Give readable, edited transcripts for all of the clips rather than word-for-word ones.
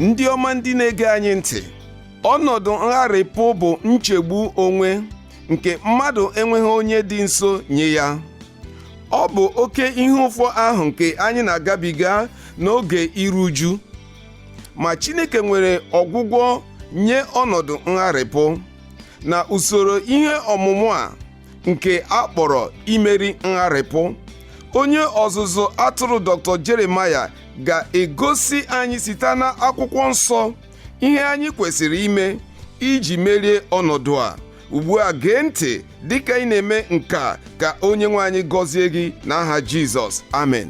Ndị ọma, ndị na-ege anyị ntị, ọnọdụ ngharịpụ bụ nchegbu onwe nke mmadụ enweghị onye dị nso nye ya. Ọ bụ oke ihe ụfụ ahụ nke anyị na-agabiga n'oge iru uju, ma Chineke nwere ọgwụgwọ nye ọnọdụ ngharịpụ. Na usoro ihe ọmụmụ a nke a kpọrọ imeri ngharịpụ, onye ọzụzụ atụrụ Dr. Jeremiah ga-egosi anyị site na akwụkwọ nsọ ihe anyị kwesịrị ime iji merie ọnọdụ a. Ugbu a, gee ntị dịka ị na-eme nke a, ka onye nwe anyị gọzie gị n'aha Jizọs. Amen.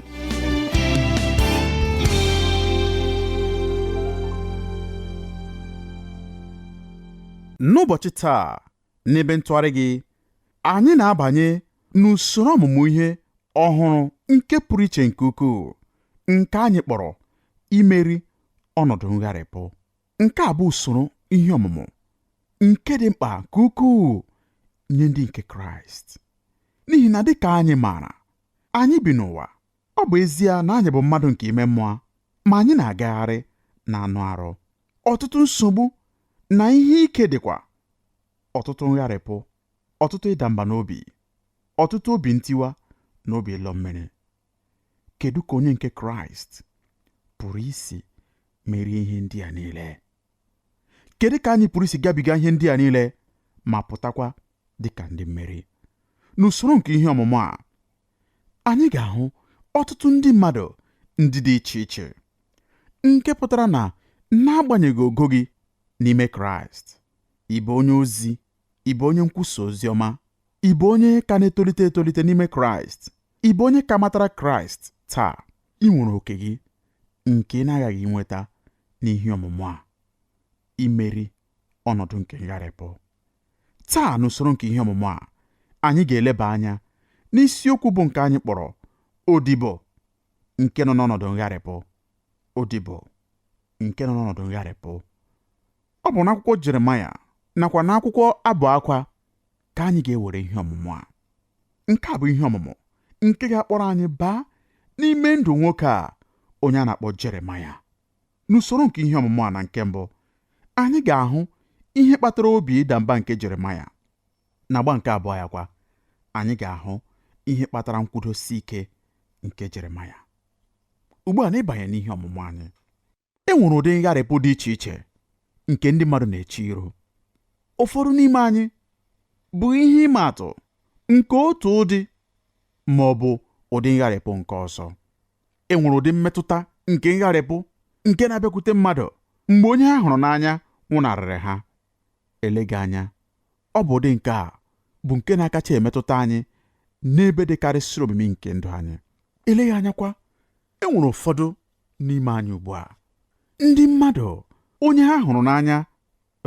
N'ụbọchị taa, n'ebe ntụgharị gị, anyị na-abanye n'usoro ọmụmụ ihe ọhụrụ nke pụrụ iche nke ukwuu, nke anyị kpọrọ imeri ọnọdụ ngharịpụ. Nke a bụ usoro ihe ọmụmụ nke dị mkpa nke ukwuu nye ndị nke Kraịst, n'ihi na dịka anyị maara, anyị bi n'ụwa. Ọ bụ ezie na anyị bụ mmadụ nke ime mmụọ, ma anyị na-agagharị na anụ arụ. Ọtụtụ nsogbu na ihe ike dịkwa, ọtụtụ ngharịpụ, ọtụtụ ịda mba n'obi, ọtụtụ obi ntiwa na obi ịlọ mmiri. Kedu ka onye nke Kraịst pụrụ isi merie ihe ndị a niile? Kedu ka anyị pụrụ isi gabiga ihe ndị a niile ma pụtakwa dịka ndị mmeri? N'usoro nke ihe ọmụmụ a, anyị ga-ahụ ọtụtụ ndị mmadụ ndị dị iche iche, nke pụtara na n'agbanyeghị ogo gị n'ime Kraịst, ị bụ onye ozi, ị bụ onye nkwusa ozi ọma, ị bụ onye ka na-etolite etolite n'ime Kraịst, ị bụ onye ka matara Kraịst taa, ị nwere oke gị nke ị na-aghaghị inweta n'ihe ọmụmụ a, imeri ọnọdụ nke ngharịpụ. Taa, n'usoro nke ihe ọmụmụ a, anyị ga-eleba anya n'isiokwu bụ nke anyị kpọrọ odibo nke nọ n'ọnọdụ ngharịpụ. Odibo nke nọ n'ọnọdụ ngharịpụ. Ọ bụ n'akwụkwọ Jeremaya nakwa n'akwụkwọ Abụ Akwa ka anyị ga-ewere ihe ọmụmụ a. Nke a bụ ihe ọmụmụ nke ga-akpọrọ anyị baa n'ime ndụ nwoke a onye a na-akpọ Jeremaya. N'usoro nke ihe ọmụmụ a, na nke mbụ, anyị ga-ahụ ihe kpatara obi ịda mba nke Jeremaya. Na agba nke abụọ ya kwa, anyị ga-ahụ ihe kpatara nkwudosi ike nke Jeremaya. Ugbu a, n'ịbanye n'ihe ọmụmụ anyị, e nwere ụdị ngharịpụ dị iche iche nke ndị mmadụ na-eche iru. Ụfọdụ n'ime anyị bụ ihe ịma atụ nke otu ụdị ma ọ bụ ụdị ngharịpụ nke ọzọ. E nwere ụdị mmetụta nke ngharịpụ nke na-abịakwute mmadụ mgbe onye ha hụrụ n'anya nwụnarịrị ha. Eleghị anya, ọ bụ ụdị nke a bụ nke na-akacha emetụta anyị n'ebe dịkarịsịrị omimi nke ndụ anyị. Eleghị anya kwa, e nwere ụfọdụ n'ime anyị ugbu a ndị mmadụ onye ha hụrụ n'anya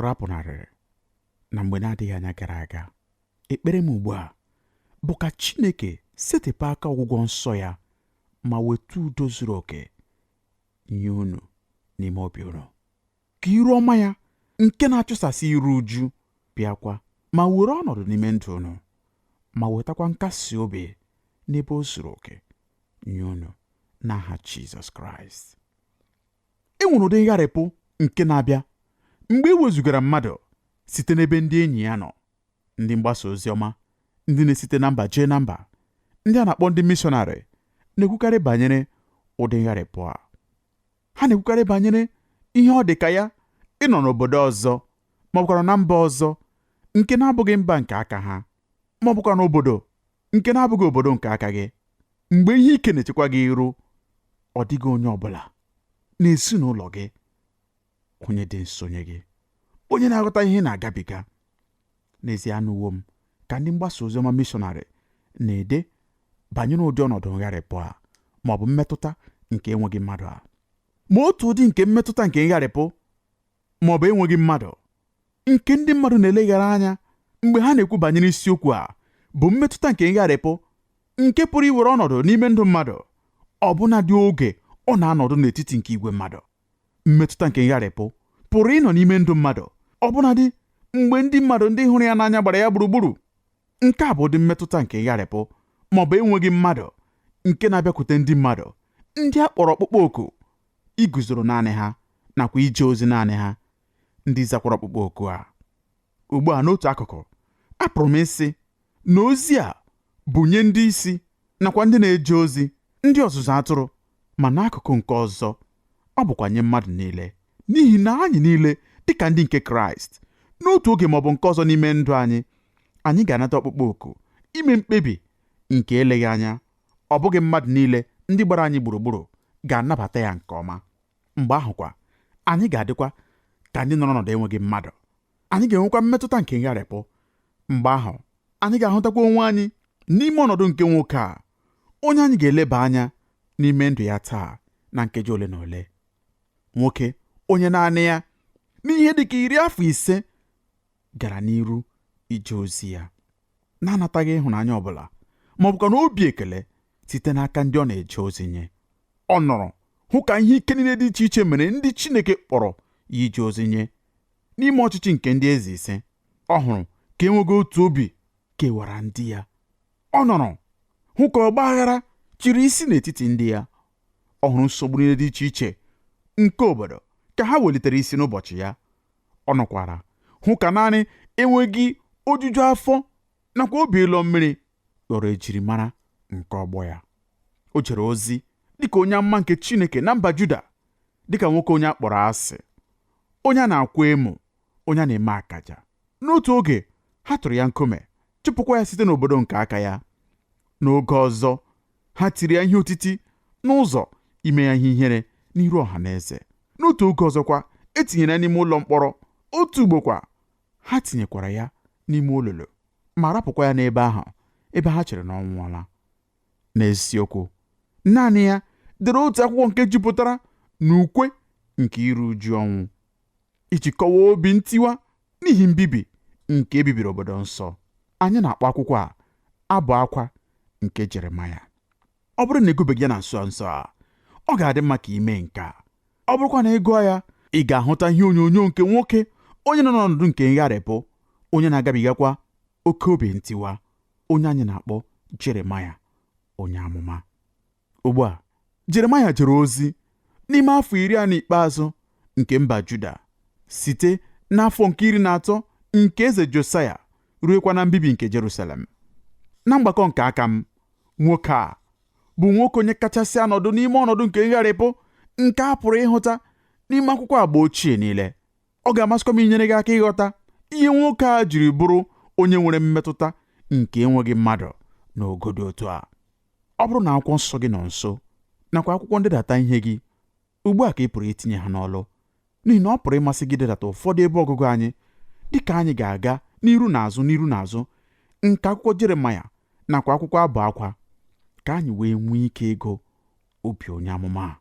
rapụnarịrị na mgbe na-adịghị anya gara aga. Ekpere m ugbu a bụ ka Chineke setịpụ aka ọgwụgwọ nsọ ya ma weta udo zuru oke nye unu n'ime obi unu, ka iru ọma ya nke na-achụsasị iru uju bịakwa ma were ọnọdụ n'ime ndụ unu, ma wetakwa nkasi obi n'ebe o zuru oke nye unu n'aha Jizọs Kraịst. E nwere ụdị ngharịpụ nke na-abịa mgbe e wezugara mmadụ site n'ebe ndị enyi ya nọ, ndị mgbasa ozi ọma, ndị na-esite na mba jee na mba, ndị a na-akpọ ndị mishọnarị, na-ekwukarị banyere ụdị ngharịpụ a. Ha na-ekwukarị banyere ihe ọ dị ka ya ịnọ n'obodo ọzọ ma ọ bụkwara na mba ọzọ nke na-abụghị mba nke aka ha, ma ọ bụkwa n'obodo nke na-abụghị obodo nke aka gị, mgbe ihe ike na-echekwa gị iru, ọ dịghị onye ọbụla n'ezinụlọ gị onye dị nso nye gị, onye na-aghọta ihe na-agabiga. N'ezie, anụwo m ka ndị mgbasa oziọma mishọnarị na-ede banyere ụdị ọnọdụ ngharịpụ a ma ọ bụ mmetụta nke enweghị mmadụ a. Ma otu ụdị nke mmetụta nke ngharịpụ ma ọ bụ enweghị mmadụ nke ndị mmadụ na-eleghara anya mgbe ha na-ekwu banyere isiokwu a bụ mmetụta nke ngharịpụ nke pụrụ iwere ọnọdụ n'ime ndụ mmadụ ọbụna dị oge ọ na-anọdụ n'etiti nke igwe mmadụ. Mmetụta nke ngharịpụ pụrụ ịnọ n'ime ndụ mmadụ ọbụnadị mgbe ndị mmadụ ndị hụrụ ya n'anya gbara ya gburugburu. Nke a bụ ụdị mmetụta nke ngharịpụ ma ọ bụ enweghị mmadụ nke na-abịakwute ndị mmadụ ndị a kpọrọ ọkpụkpọ oku iguzoro naanị ha nakwa ije ozi naanị ha ndị zakwara ọkpụkpọ oku a. Ugbu a n'otu akụkụ, apụrụ m ịsị na ozi a bụ nye ndị isi nakwa ndị na-eje ozi, ndị ọzụzụ atụrụ, ma n'akụkụ nke ọzọ ọ bụkwa nye mmadụ niile, n'ihi na anyị niile dịka ndị nke Kraịst n'otu oge maọbụ nke ọzọ n'ime ndụ anyị, anyị ga-anata ọkpụkpọ oku ime mkpebi nke eleghị anya ọ bụghị mmadụ niile ndị gbara anyị gburugburu ga-anabata ya nke ọma. Mgbe ahụkwa anyị ga-adịkwa ka ndị nọ n'ọnọdụ enweghị mmadụ. Anyị ga-enwekwa mmetụta nke ngharịpụ. Mgbe ahụ anyị ga-ahụtakwa onwe anyị n'ime ọnọdụ nke nwoke a, onye anyị ga-eleba anya n'ime ndụ ya taa na nkeji ole na ole. Nwoke onye naanị ya n'ihe dịka iri afọ 5 gara n'iru ije ozi ya na-anataghị ịhụnanya ọbụla ma ọ bụkwa na obi ekele site n'aka ndị ọ na-eje ozi nye. Ọ nọrọ hụ ka ihe ike niile dị iche iche mere ndị Chineke kpọrọ ya ije ozi nye n'ime ọchịchị nke ndị eze 5. Ọ hụrụ ka enweghị otu obi kewara ndị ya. Ọ nọrọ hụ ka ọgba aghara chịrị isi n'etiti ndị ya. Ọ hụrụ nsogbu niile dị iche iche nke obodo ka ha welitere isi n'ụbọchị ya. Ọ nọkwara hụ ka naanị enweghị ojuju afọ nakwa obi ịlọ mmiri ghọrọ ejirimara nke ọgbọ ya. O jere ozi dịka onye amụma nke Chineke na mba Juda, dịka nwoke onye a kpọrọ asị, onye a na-akwa emo, onye a na-eme akaja. N'otu oge ha tụrụ ya nkume, chụpụkwa ya site n'obodo nke aka ya. N'oge ọzọ ha tiri ya ihe otiti n'ụzọ ime ya ihe ihere n'iru ọha na eze. N'otu oge ọzọkwa e tinyere ya n'ime ụlọ mkpọrọ. Otu ugbokwa ha tinyekwara ya n'ime olulu ma rapụkwa ya n'ebe ahụ ebe ha chere na ọ nwụọla. N'eziokwu, naanị ya dere otu akwụkwọ nke jupụtara n'ukwe nke iru uju ọnwụ iji kọwaa obi ntiwa n'ihi mbibi nke ebibiri obodo nsọ. Anyị na-akpọ akwụkwọ a Abụ Akwa nke Jeremaya. Ọ bụrụ na ị gụbeghị ya na nso nso a, ọ ga-adị mma ka ị mee nke a. Ọ bụrụkwa na ị gụọ ya, ị ga-ahụta ihe onyonyo nke nwoke onye nọ n'ọnọdụ nke ngharịpụ, onye na-agabigakwa oke obi ntiwa, onye anyị na-akpọ Jeremaya onye amụma. Ugbu a, Jeremaya jere ozi n'ime afọ 40 ikpeazụ nke mba Juda, site n'afọ nke 13 nke eze Josaya ruekwa na mbibi nke Jerusalem. Na mgbakọ nke aka m, nwoke a bụ nwoke onye kachasị anọdụ n'ime ọnọdụ nke ngharịpụ nke a pụrụ ịhụta n'ime akwụkwọ agba ochie niile. Ọ ga-amasịkwa m inyere gị aka ịghọta ihe nwoke a jiri bụrụ onye nwere mmetụta nke enweghị mmadụ n'ogo dị otu a. Ọ bụrụ na akwụkwọ nsọ gị nọ nso nakwa akwụkwọ ndedata ihe gị, ugbu a ka ị pụrụ itinye ha n'ọlụ, n'ihi na ọ pụrụ ịmasị gị idedata ụfọdụ ebe ọgụgụ anyị dịka anyị ga-aga n'iru na azụ n'iru na azụ nke akwụkwọ Jeremaya nakwa akwụkwọ Abụ Akwa, ka anyị wee nwee ike ịgụ obi onye amụma a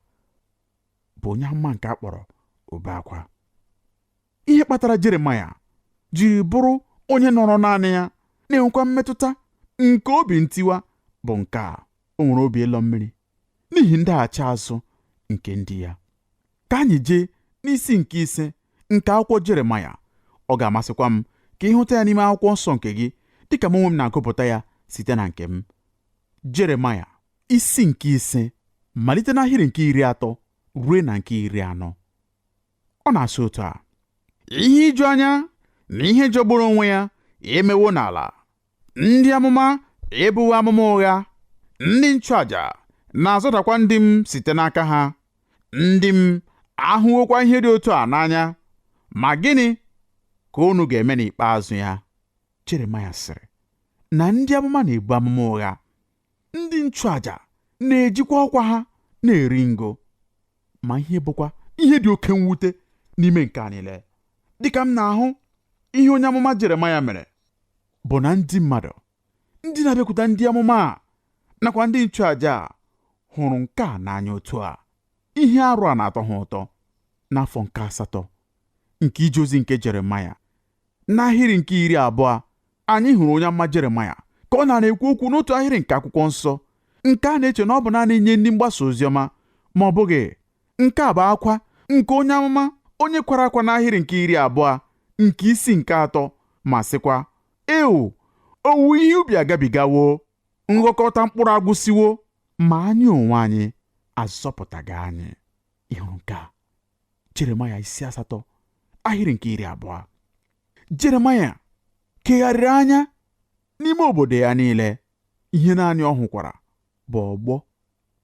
bụ onye amụma nke a kpọrọ obe akwa. Ihe kpatara Jeremaya jiri bụrụ onye nọrọ naanị ya na-enwekwa mmetụta nke obi ntiwa bụ nke a: o nwere obi ịlọ mmiri n'ihi ndaghachi azụ nke ndị ya. Ka anyị jee n'isi nke 5 nke akwụkwọ Jeremaya. Ọ ga-amasịkwa m ka ị hụta ya n'ime akwụkwọ nsọ nke gị dịka m onwe m na-agụpụta ya site na nke m. Jeremaya isi nke 5 malite n'ahịrị nke 30 ruo na nke 40. Ọ na-asị otu a: ihe iju anya na ihe jọgburu onwe ya emewo n'ala. Ndị amụma ebuwo amụma ụgha, ndị nchụaja na-azọdakwa ndị m site n'aka ha. Ndị m ahụwokwa ihe dị otu a n'anya, ma gịnị ka unu ga-eme n'ikpeazụ ya? Jeremaya sịrị na ndị amụma na-ebu amụma ụgha, ndị nchụaja na-ejikwa ọkwa ha na-eri ngo. Ma ihe bụkwa ihe dị oke mwute n'ime nke a niile, dịka m na-ahụ ihe onye amụma Jeremaya mere, bụ na ndị mmadụ ndị na-abịakwute ndị amụma a nakwa ndị nchụaja a hụrụ nke a n'anya otu a. Ihe arụ a na-atọ ha ụtọ. N'afọ nke 8 nke ije ozi nke Jeremaya, n'ahịrị nke 20, anyị hụrụ onye amụma Jeremaya ka ọ na-ekwu okwu n'otu ahịrị nke akwụkwọ nsọ nke a na-eche na ọ bụ naanị nye ndị mgbasa ozi ọma, ma ọ bụghị. Nke a bụ akwa nke onye amụma onye kwara akwa n'ahịrị nke 20 nke isi nke 3 ma sịkwa: ewu, owuwe ihe ubi agabigawo, nghọkọta mkpụrụ agwụsiwo, ma anyị onwe anyị azọpụtaghị anyị. Ịhụrụ nke a? Jeremaya isi 8 ahịrị nke 20. Jeremaya kegharịrị anya n'ime obodo ya niile. Ihe naanị ọ hụkwara bụ ọgbọ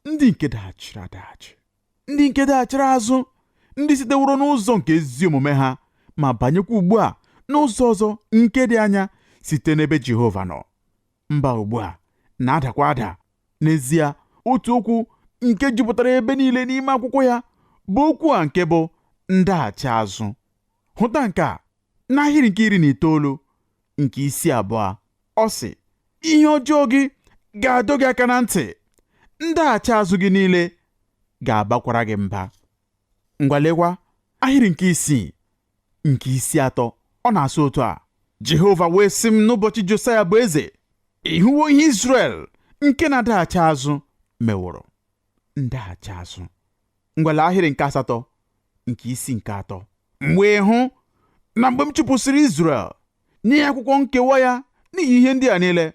ndị nke daghachiri adaghachi, ndị nke daghachiri azụ, ndị siteworo n'ụzọ nke ezi omume ha ma banyekwa ugbu a n'ụzọ ọzọ nke dị anya site n'ebe Jehova nọ. Mba ugbu a na-adakwa ada. N'ezie, otu okwu nke jupụtara ebe niile n'ime akwụkwọ ya bụ okwu a nke bụ ndaghachi azụ. Hụta nke a n'ahịrị nke 19 nke isi 2. Ọ sị, ihe ọjọọ gị ga-adọ gị aka na ntị, ndaghachi azụ gị niile ga-abakwara gị mba. Ngwa lekwa ahịrị nke 6 nke isi 3. Ọ na-asụ otu a, Jehova wee sị m n'ụbọchị Josaya bụ eze, ị hụwo ihe Izrel nke na-adaghachi azụ meworo. Ndaghachi azụ. Ngwa lee ahịrị nke 8 nke isi nke 3. M wee hụ na mgbe m chụpụsịrị Izrel nye ya akwụkwọ nkewa ya n'ihi ihe ndị a niile,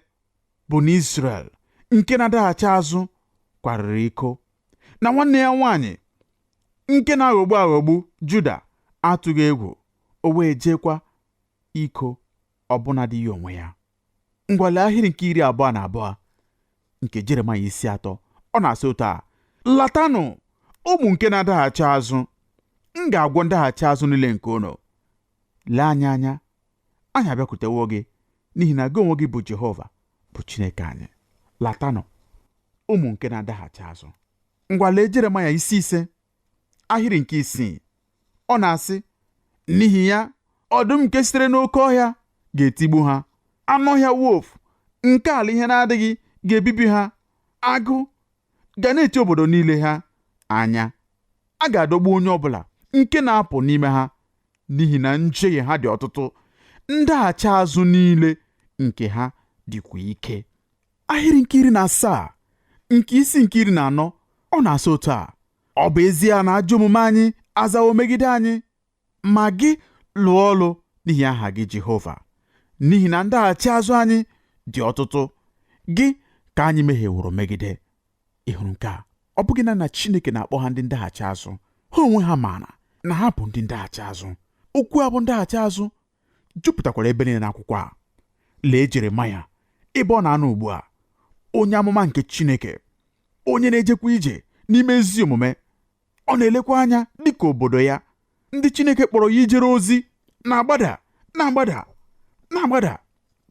bụ na Izrel nke na-adaghachi azụ kwarịrị iko, na nwanne ya nwaanyị nke na-aghọgbu aghọgbu Juda atụghị egwu, o wee jekwa iko ọbụnadị ya onwe ya. Ngwa lee ahịrị nke 22 nke Jeremaya isi 3. Ọ na-asị otu a, latanụ ụmụ nke na-adaghachi azụ, m ga-agwọ ndaghachi azụ niile nke unu. Lee anyị anya, anyị abịakwutewo gị, n'ihi na gị onwe gị bụ Jehova bụ Chineke anyị. Latanụ ụmụ nke na-adaghachi azụ. Ngwa lee Jeremaya isi 5 ahịrị nke 6. Ọ na-asị, n'ihi ya ọdụm nke sitere n'oke ọhịa ga-etigbu ha, anụ ọhịa wolf nke ala ihe na-adịghị ga-ebibi ha, agụ ga na-eti obodo niile ha anya, a ga-adọgbu onye ọbụla nke na-apụ n'ime ha, n'ihi na njehie ha dị ọtụtụ, ndaghachi azụ niile nke ha dịkwa ike. Ahịrị nke 17 nke isi nke 14. Ọ na-asị otu a, ọ bụ ezie na ajọ omume anyị azawo megide anyị, ma gị lụọ ọlụ n'ihi aha gị Jehova, n'ihi na ndaghachi azụ anyị dị ọtụtụ, gị ka anyị mehieworo megide. Ị hụrụ nke a? Ọ bụghị na na Chineke na-akpọ ha ndị ndaghachi azụ, ha onwe ha maara na ha bụ ndị ndaghachi azụ. Okwu a bụ ndaghachi azụ jupụtakwara ebe niile n'akwụkwọ a. Lee Jeremaya ebe ọ na-anọ ugbu a, onye amụma nke Chineke, onye na-ejekwa ije n'ime ezi omume. Ọ na-elekwa anya dịka obodo ya, ndị Chineke kpọrọ ya ijere ozi, na-agbada na-agbada na-agbada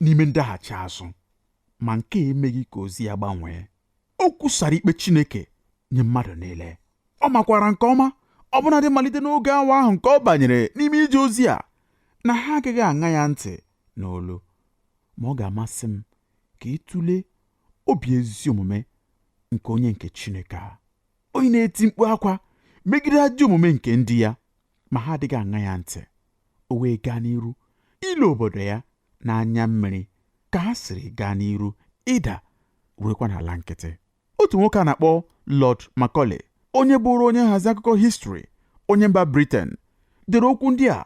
n'ime ndaghachi azụ. Ma nke emeghị ka ozi ya gbanwee. O kwusara ikpe Chineke nye mmadụ niile. Ọ makwara nke ọma, ọbụnadị malite n'oge awa ahụ nke ọ banyere n'ime ije ozi a, na ha agaghị aṅa ya ntị n'olu. Ma ọ ga-amasị m ka ị tụlee obi ezi omume nke onye nke Chineke a, onye na-eti mkpu akwa megide ajọ omume nke ndị ya, ma ha adịghị aṅa ya ntị. O wee gaa n'iru ile obodo ya n'anya mmiri ka ha siri gaa n'iru ịda ruekwa n'ala nkịtị. Otu nwoke a na-akpọ Lord Macaulay, onye bụrụ onye nhazi akụkọ histri onye mba Britain, dere okwu ndị a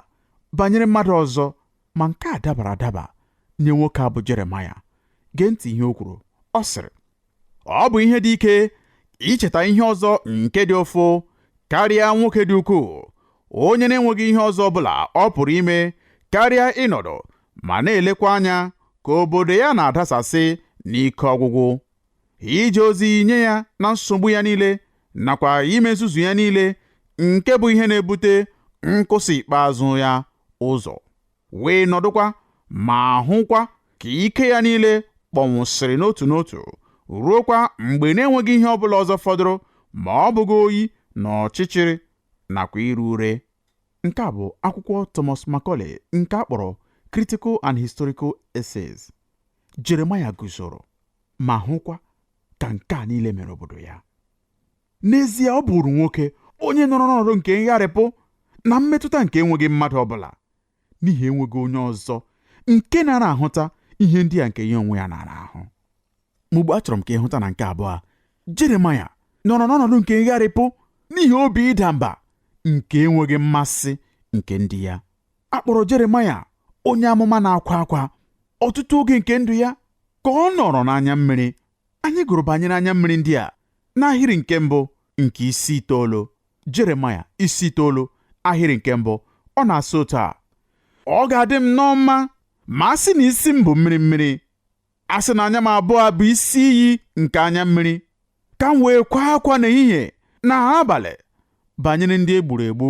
banyere mmadụ ọzọ, ma nke a dabara adaba nye nwoke a bụ Jeremaya. Gee ntị ihe o kwuru. Ọ sịrị, ọ bụ ihe dị ike icheta ihe ọzọ nke dị ụfụ karịa nwoke dị ukwuu, onye na-enweghị ihe ọzọ ọbụla ọ pụrụ ime karịa ịnọdụ ma na-elekwa anya ka obodo ya na-adasasị n'ike ọgwụgwụ. Ije ozi nye ya na nsogbu ya niile nakwa ime nzuzu ya niile nke bụ ihe na-ebute nkwụsị ikpeazụ ya ụzọ, wee nọdụkwa ma hụkwa ka ike ya niile kpọnwụsịrị n'otu n'otu, ruokwa mgbe na-enweghị ihe ọbụla ọzọ fọdụrụ ma ọ bụghị oyi na ọchịchịrị nakwa ire ure. Nke a bụ akwụkwọ Thomas Macaulay nke a kpọrọ Critical and Historical Essays. Jeremaya guzoro ma hụkwa ka nke a niile mere obodo ya. N'ezie ọ bụrụ nwoke onye nọrọ n'ọnọdụ nke ngharịpụ na mmetụta nke enweghị mmadụ ọbụla, n'ihi enweghị onye ọzọ nke nara ahụta ihe ndị a nke ya onwe ya nara ahụ. Ma ugbu a chọrọ m ka ị hụta na nke abụọ, Jeremaya nọrọ n'ọnọdụ nke ngharịpụ n'ihi obi ịda mba nke enweghị mmasị nke ndị ya. A kpọrọ Jeremaya onye amụma na-akwa akwa. Ọtụtụ oge nke ndụ ya ka ọ nọrọ n'anya mmiri. Anyị gụrụ banyere anya mmiri ndị a n'ahịrị nke 1 nke isi 9, Jeremaya isi 9 Ahịrị nke mbụ, ọ na-asị otu a: ọ ga-adị m nnọọ mma ma a sị na isi m bụ mmiri mmiri, a sị na anya m abụọ bụ isi iyi nke anya mmiri, ka m wee kwaa akwa n'ehihie na abalị banyere ndị e gburu egbu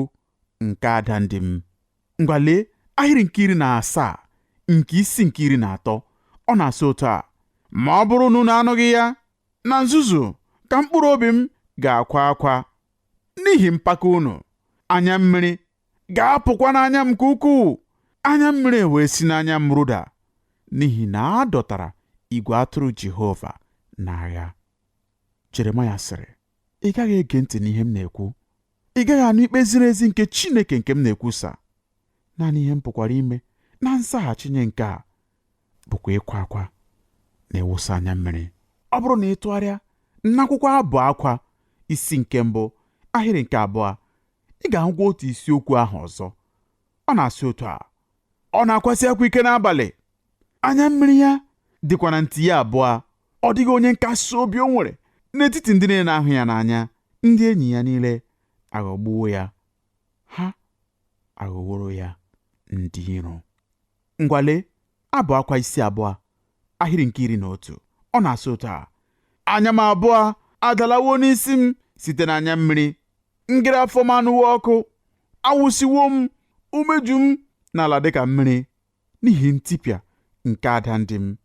nke ada ndị m. Ngwa lee ahịrị nke 17 nke isi nke 13, ọ na-asị otu a: ma ọ bụrụ na unu anụghị ya, na nzuzo ka mkpụrụ obi m ga-akwa akwa n'ihi mpako unu, anya mmiri ga-apụkwa n'anya m nke ukwuu, anya mmiri wee si n'anya m ruda, n'ihi na a dọtara igwe atụrụ Jehova n'agha. Jeremaya sịrị, ị gaghị ege ntị n'ihe m na-ekwu, ị gaghị anụ ikpe ziri ezi nke Chineke nke m na-ekwusa. Naanị ihe m pụkwara ime na nzaghachi nye nke a bụkwa ịkwa akwa na ịwụsa anya mmiri. Ọ bụrụ na ị tụgharịa n'akwụkwọ Abụ Akwa isi nke 1 ahịrị nke 2, ị ga-ahụkwa otu isiokwu ahụ ọzọ. Ọ na-asị otu a: ọ na-akwasị akwa ike n'abalị, anya mmiri ya dịkwa na nti ya abụọ. Ọ dịghị onye nkasi obi o nwere n'etiti ndị niile na-ahụ ya n'anya. Ndị enyi ya niile aghọgbuwo ya, ha aghọworo ya ndị iro. Ngwa lee Abụ Akwa isi 2 ahịrị nke 11, ọ na-asị otu a: anya m abụọ adalawo n'isi m site n'anya mmiri, ngịrị afọ m anụwo ọkụ, awụsiwo m umeju m n'ala dịka mmiri n'ihi ntipịa nke ada ndị m,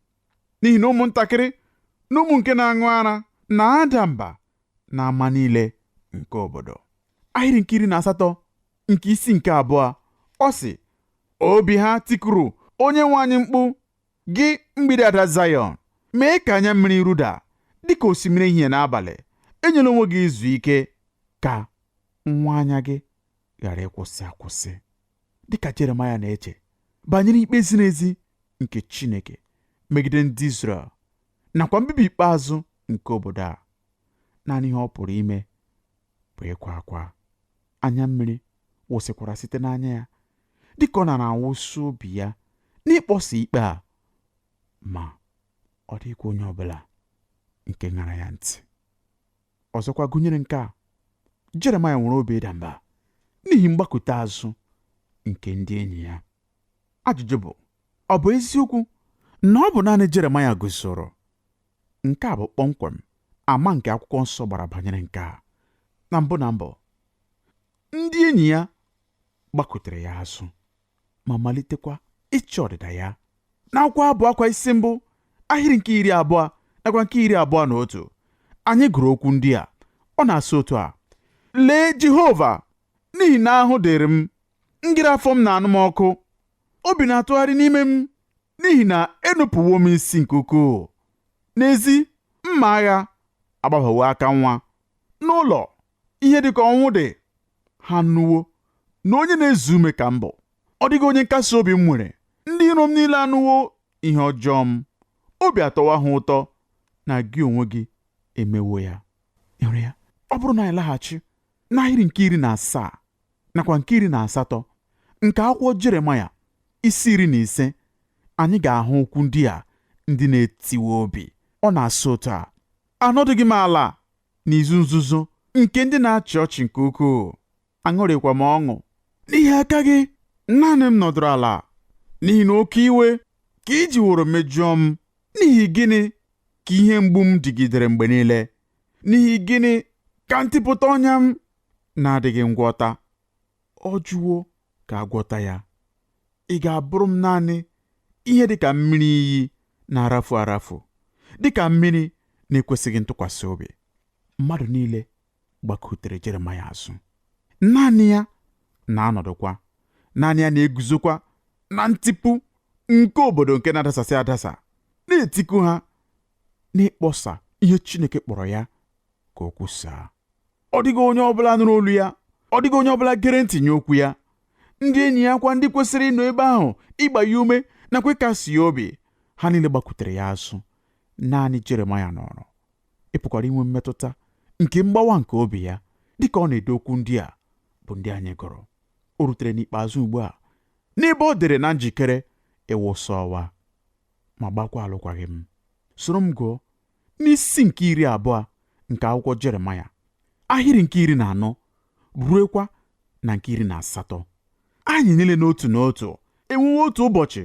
n'ihi na ụmụntakịrị na ụmụ nke na-aṅụ ara na-ada mba n'ama niile nke obodo. Ahịrị nke 18 nke isi nke 2, ọ sị, obi ha tikuru onye nwe anyị mkpu, gị mgbidi ada Zayọn, mee ka anya mmiri ruda dịka osimiri ehihie n'abalị, enyela onwe gị izu ike ka nwa anya gị ghara ịkwụsị akwụsị. Dịka Jeremaya na-eche banyere ikpe ziri ezi nke Chineke megide ndị Izrel nakwa mbibi ikpeazụ nke obodo a, naanị ihe ọ pụrụ ime bụ ịkwa akwa. Anya mmiri wụsịkwara site n'anya ya dịka ọ na-awụsị obi ya n'ịkpọsa ikpe a, ma ọ dịghịkwa onye ọbụla nke ṅara ya ntị. Ọzọkwa gụnyere nke a, Jeremaya nwere obi ịda mba n'ihi mgbakụta azụ nke ndị enyi ya. Ajụjụ bụ, ọ bụ eziokwu na ọ bụ naanị Jeremaya guzoro? Nke a bụ kpọmkwem ama nke akwụkwọ nsọ gbara banyere nke a. Na mbụ na mbụ, ndị enyi ya gbakụtere ya azụ ma malitekwa ịchọ ọdịda ya. N'akwụkwọ Abụ Akwa isi 1 ahịrị nke 20 nakwa nke 21, anyị gụrụ okwu ndị a. Ọ na-asị otu a: lee Jehova, n'ihi na ahụ dịrị m, ngịrị afọ m na-anụ m ọkụ, obi na-atụgharị n'ime m, n'ihi na enupụwo m isi nke ukwuu. N'ezi mma agha agbabawo aka nwa, n'ụlọ ihe dịka ọnwụ dị, ha nụwo na onye na-ezu ume ka m bụ. Ọ dịghị onye nkasi obi m nwere. Ndị iro m niile anụwo ihe ọjọọ m, obi atọwa ha ụtọ na gị onwe gị emewo ya. Ịhụrụ ya? Ọ bụrụ na anyị laghachi n'ahịrị nke 17 nakwa nke 18 nke akwụkwọ Jeremaya isi 15, anyị ga-ahụ okwu ndị a ndị na-etiwe obi. Ọ na-asị otu a: anọdụghị m ala n'izu nzuzo nke ndị na-achị ọchị nke ukwuu, aṅụrịkwa m ọṅụ n'ihi aka gị, naanị m nọdụrụ ala, n'ihi na oke iwe ka i jiworo mejọọ m. N'ihi gịnị ka ihe mgbu m dịgidere mgbe niile? N'ihi gịnị ka ntịpụta ọnya m na-adịghị ngwọta? Ọ jụwo ka a gwọta ya. Ị ga-abụrụ m naanị ihe dịka mmiri iyi na-arafu arafu, dịka mmiri na-ekwesịghị ntụkwasị obi. Mmadụ niile gbakụtere Jeremaya azụ. Naanị ya na-anọdụkwa, naanị ya na-eguzokwa na ntipu nke obodo nke na-adasasị adasa, na-etiku ha n'ịkpọsa ihe Chineke kpọrọ ya ka o kwusaa. Ọ dịghị onye ọbụla nụrụ olu ya, ọ dịghị onye ọbụla gere ntị nye okwu ya. Ndị enyi ya kwa, ndị kwesịrị ịnọ ebe ahụ ịgba ya ume nakwa ịkasi ya obi, ha niile gbakwutere ya azụ. Naanị Jeremaya nọrọ. Ị pụkwara inwe mmetụta nke mgbawa nke obi ya dịka ọ na-ede okwu ndị a bụ ndị anyị gụrụ. O rutere n'ikpeazụ ugbu a n'ebe ọ dịrị na njikere ịwụsa ọwa ma gbakwa alụkwaghị m. Soro m gụọ n'isi nke 20 nke akwụkwọ Jeremaya, ahịrị nke 14 ruekwa na nke 18. Anyị niile n'otu n'otu enwewo otu ụbọchị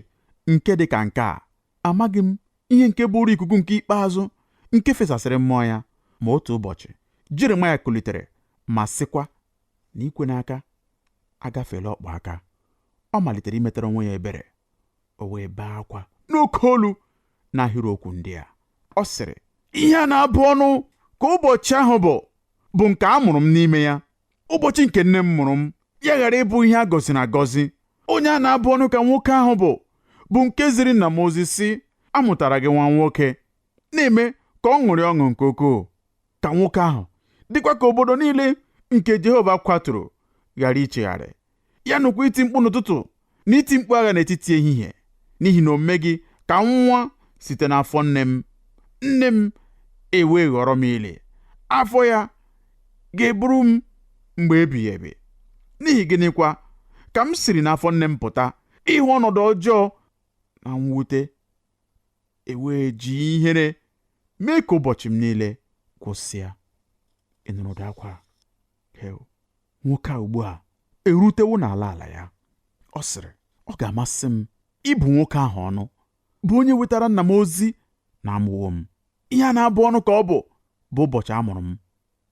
nke dị ka nke a. Amaghị m ihe nke bụrụ ikuku nke ikpeazụ nke fesasịrị mmụọ ya, ma otu ụbọchị Jeremaya kulitere ma sịkwa na ikwe n'aka agafeela ọkpụ aka. Ọ malitere imetara onwe ya ebere, o wee bee akwa n'oke olu n'ahịrịokwu ndị a. Ọ sịrị, ihe a na-abụ ọnụ ka ụbọchị ahụ bụ nke a mụrụ m n'ime ya, ụbọchị nke nne m mụrụ m, ya ghara ịbụ ihe a gọziri agọzi. Onye a na-abụ ọnụ ka nwoke ahụ bụ nke ziri nna m ozi sị, amụtara gị nwa nwoke, na-eme ka ọ ṅụrị ọṅụ nke ukwuu. Ka nwoke ahụ dịkwa ka obodo niile nke Jehova kwaturu ghara ichegharị, ya nụkwa iti mkpu n'ụtụtụ na iti mkpu agha n'etiti ehihie, n'ihi na omume gị ka nwa site n'afọ nne m, nne m ewee ghọrọ m ili, afọ ya ga-eburu m mgbe ebighị ebi. N'ihi gịnịkwa ka m siri n'afọ nne m pụta ịhụ ọnọdụ ọjọọ na mwute, ewee ji ihere mee ka ụbọchị m niile gwụsịa. Ị nụrụ ụda akwa? Nwoke a ugbu a erutewo n'ala ala ya. Ọ sịrị, ọ ga-amasị m ịbụ nwoke ahụ ọnụ, bụ onye wetara nna m ozi na amụwo m. Ihe a na-abụ ọnụ ka ọ bụ ụbọchị a mụrụ m.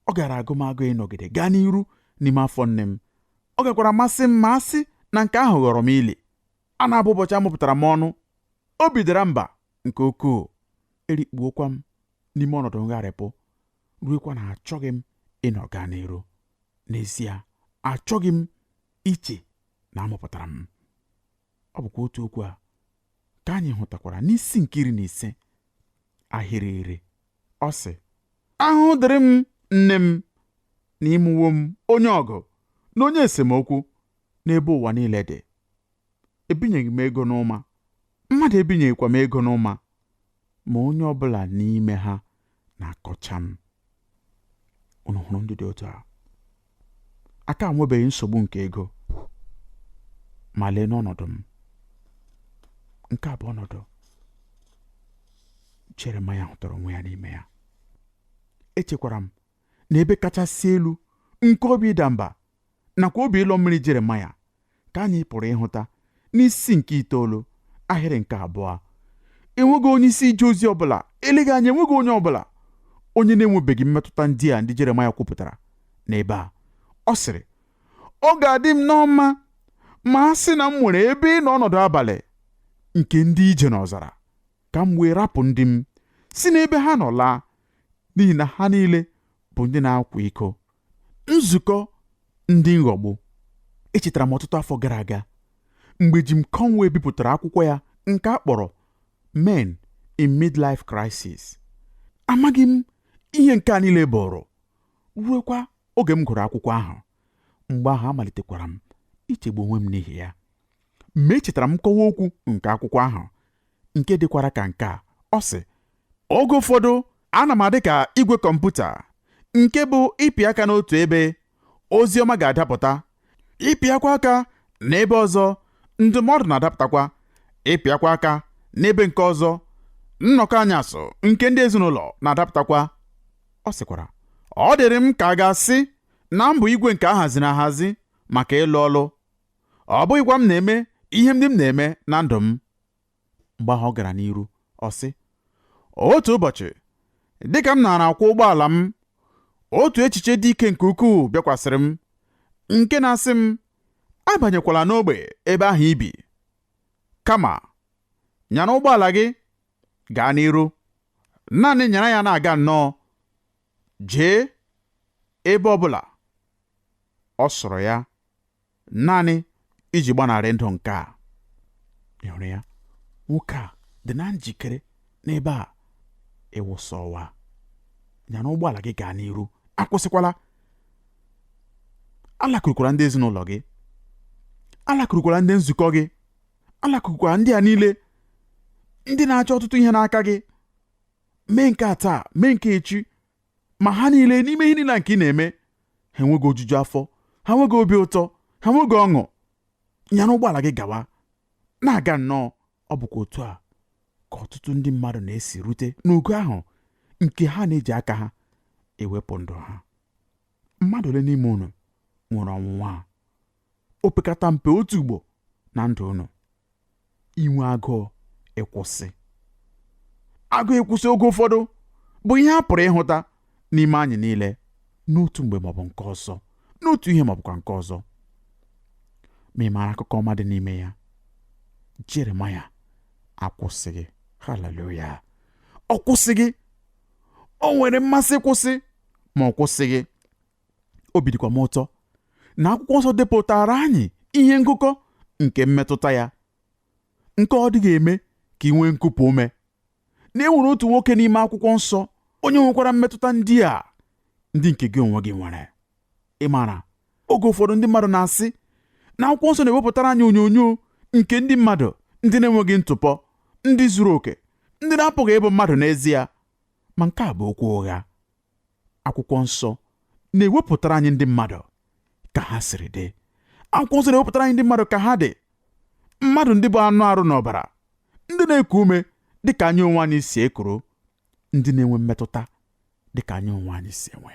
Ọ gara agụmagụ ịnọgide gaa n'iru n'ime afọ nne m. Ọ gakwara amasị m ma a sị na nke ahụ ghọrọ m ili. A na-abụ ụbọchị a mụpụtara m ọnụ. Obi dara mba nke ukwuu, erikpuokwa m n'ime ọnọdụ ngharịpụ, ruekwa na achọghị m ịnọ gaa n'iru. N'ezie, achọghị m iche na amụpụtara m. Ọ bụkwa otu okwu a ka anyị hụtakwara n'isi nke 15 ahịrị 10. Ọ sị, ahụhụ dịrị m nne m na ịmụwo m onye ọgụ na onye esemokwu n'ebe ụwa niile dị. Ebinyeghị m ego n'ụma, mmadụ ebinyeghịkwa m ego n'ụma, ma onye ọbụla n'ime ha na-akọcha m. Unu hụrụ ndị dị otu a? Aka nwebeghị nsogbu nke ego, ma lee n'ọnọdụ m. Nke a bụ ọnọdụ Jeremaya hụtara onwe ya n'ime ya. Echekwara m na ebe kachasị elu nke obi ịda mba nakwa obi ịlọ mmiri Jeremaya ka anyị pụrụ ịhụta n'isi nke 9 ahịrị nke 2. Enweghị onye isi ije ozi ọbụla, eleghị anya enweghị onye ọbụla onye na-enwebeghị mmetụta ndị a ndị Jeremaya kwupụtara n'ebe a. Ọ sịrị, ọ ga-adị m n'ọma ma a sị na m nwere ebe ịnọ ọnọdụ abalị nke ndị ije n'ọzara, ka m wee rapụ ndị m si n'ebe ha nọ laa, n'ihi na ha niile bụ ndị na-akwa iko, nzukọ ndị nghọgbu. Echetara m ọtụtụ afọ gara aga mgbe Jim Conway bipụtara akwụkwọ ya nke a kpọrọ Men in Midlife Crisis. Amaghị m ihe nke a niile bụrụ ruekwa oge m gụrụ akwụkwọ ahụ. Mgbe ahụ amalitekwara m ichegbu onwe m n'ihi ya. Ma echetara m nkọwa okwu nke akwụkwọ ahụ nke dịkwara ka nke a. Ọ sị, oge ụfọdụ ana m adị ka igwe kọmputa nke bụ ịpị aka n'otu ebe ozi ọma ga-adapụta, ịpịakwa aka n'ebe ọzọ ndụmọdụ na-adapụtakwa, ịpịakwa aka n'ebe nke ọzọ nnọkọ anyasụ nke ndị ezinụlọ na-adapụtakwa. Ọ sịkwara, ọ dịrị m ka a ga-asị na m bụ igwe nke a haziri ahazi maka ịlụ ọlụ, ọ bụghịkwa m na-eme ihe ndị m na-eme na ndụ m. Mgbe ahụ ọ gara n'iru, ọ sị, otu ụbọchị dịka m nara akwọ ụgbọala m, otu echiche dị ike nke ukwuu bịakwasịrị m nke na-asị m, abanyekwala n'ogbe ebe ahụ ibi, kama nyara ụgbọala gị gaa n'iru, naanị nyara ya na-aga nnọọ, jee ebe ọbụla ọ sọrọ ya, naanị iji gbanarị ndụ nke a. Ị hụrụ ya? Nwoke a dị na njikere n'ebe a ịwụsa ọwa. Nyara ụgbọala gị gaa n'iru, akwụsịkwala. Alakurukwala ndị ezinụlọ gị, alakurukwala ndị nzukọ gị, alakurukwala ndị a niile ndị na-achọ ọtụtụ ihe n'aka gị. Mee nke a taa, mee nke echi, ma ha niile n'ime ihe niile nke ị na-eme, ha enweghị ojuju afọ, ha enweghị obi ụtọ, ha enweghị ọṅụ. Nyara ụgbọala gị gawa, na-aga nnọọ. Ọ bụkwa otu a ka ọtụtụ ndị mmadụ na-esi rute n'ogo ahụ nke ha na-eji aka ha ewepụ ndụ ha. Mmadụ ole n'ime unu nwere ọnwụnwa a? Opekata mpe otu ugbo na ndụ unu, inwe agụụ ịkwụsị. Agụụ ịkwụsị oge ụfọdụ bụ ihe a pụrụ ịhụta n'ime anyị niile n'otu mgbe maọbụ nke ọzọ, n'otu ihe maọbụkwa nke ọzọ. Ma ị maara akụkọ ọma dị n'ime ya? Jeremaya akwụsịghị. Haleluya! Ọ kwụsịghị. O nwere mmasị kwụsị, ma ọ kwụsịghị. Obi dịkwa m ụtọ na akwụkwọ nsọ depụtara anyị ihe ngụkọ nke mmetụta ya, nke ọ dịghị eme ka ị nwee nkupụ ume na e nwere otu nwoke n'ime akwụkwọ nsọ onye nwekwara mmetụta ndị a, ndị nke gị onwe gị nwere. Ị maara, oge ụfọdụ ndị mmadụ na-asị na akwụkwọ nsọ na-ewepụtara anyị onyonyo nke ndị mmadụ ndị na-enweghị ntụpọ, ndị zuru oke, ndị na-apụghị ịbụ mmadụ n'ezie. Ma nke a bụ okwu ụgha. Akwụkwọ nsọ na-ewepụtara anyị ndị mmadụ ka ha siri dị. Akwụkwọ nsọ na-ewepụtara anyị ndị mmadụ ka ha dị, mmadụ ndị bụ anụ arụ na ọbara, ndị na-eku ume dị ka anyị onwe anyị si ekuru, ndị na-enwe mmetụta dị ka anyị onwe anyị si enwe.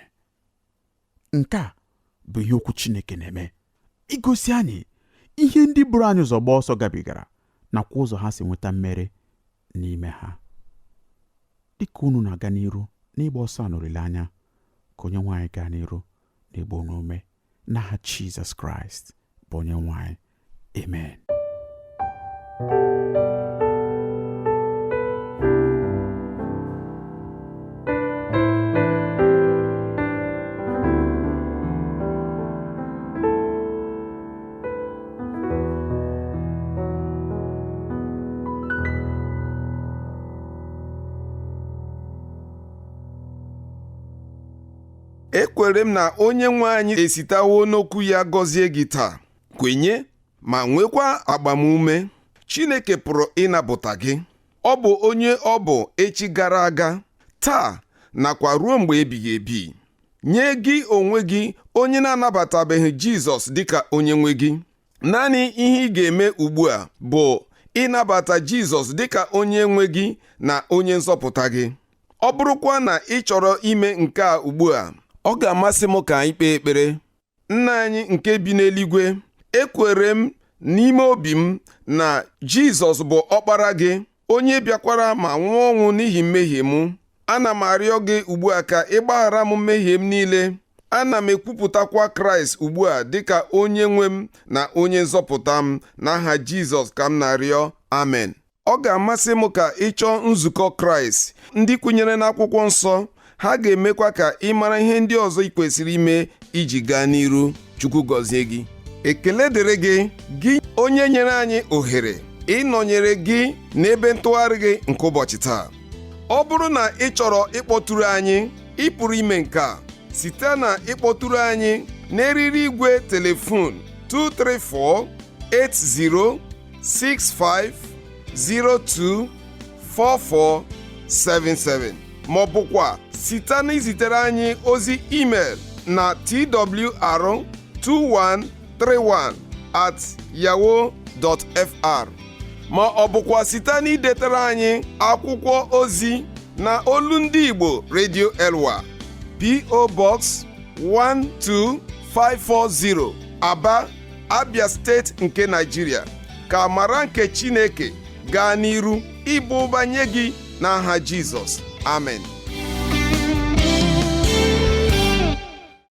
Nke a bụ ihe okwu Chineke na-eme, igosi anyị ihe ndị buru anyị ụzọ gbaa ọsọ gabigara nakwa ụzọ ha si nweta mmeri n'ime ha. Dịka unu na-aga n'iru n'ịgba ọsọ a n'olileanya, ka onye nwe anyị gaa n'iru n'ịgba unu ume n'aha Jizọs Kraịst bụ onye nwe anyị. Amen. Ekwere m na onye nwe anyị esitewo n'okwu ya gọzie gị taa. Kwenye ma nwekwa agbamume. Chineke pụrụ ịnapụta gị. Ọ bụ onye ọ bụ echi gara aga, taa nakwa ruo mgbe ebighị ebi. Nye gị onwe gị onye na-anabatabeghị Jizọs dịka onye nwe gị, naanị ihe ị ga-eme ugbu a bụ ịnabata Jizọs dịka onye nwe gị na onye nzọpụta gị. Ọ bụrụkwa na ị chọrọ ime nke a ugbu a, ọ ga-amasị m ka anyị kpee ekpere. Nna anyị nke bi n'eluigwe, ekwere m n'ime obi m na Jizọs bụ ọkpara gị, onye bịakwara ma nwụọ ọnwụ n'ihi mmehie m. Ana m arịọ gị ugbu a ka ị gbaghara m mmehie m niile. Ana m ekwupụtakwa Kraịst ugbu a dịka onye nwe m na onye nzọpụta m. N'aha Jizọs ka m na-arịọ, amen. Ọ ga-amasị m ka ị chọọ nzukọ Kraịst ndị kwenyere n'akwụkwọ nsọ. Ha ga-emekwa ka ị mara ihe ndị ọzọ ị kwesịrị ime iji gaa n'iru. Chukwu gọzie gị. Ekele dịrị gị, gị onye nyere anyị ohere ịnọnyere gị n'ebe ntụgharị gị nke ụbọchị taa. Ọ bụrụ na ị chọrọ ịkpọtụrụ anyị, ị pụrụ ime nke a site na ịkpọtụrụ anyị n'eriri igwe telefon 234 80 65 02 44 77, ma ọ bụkwa site na izitere anyị ozi email na twr2131 at yahoo dot fr, ma ọ bụkwa site na idetere anyị akwụkwọ ozi na Olu Ndị Igbo Radio Elwa, P.O. Box 12540, Aba, Abia Steeti nke Nigeria. Ka amara nke Chineke gaa n'iru ịba ụba nye gị n'aha Jizọs. Amen.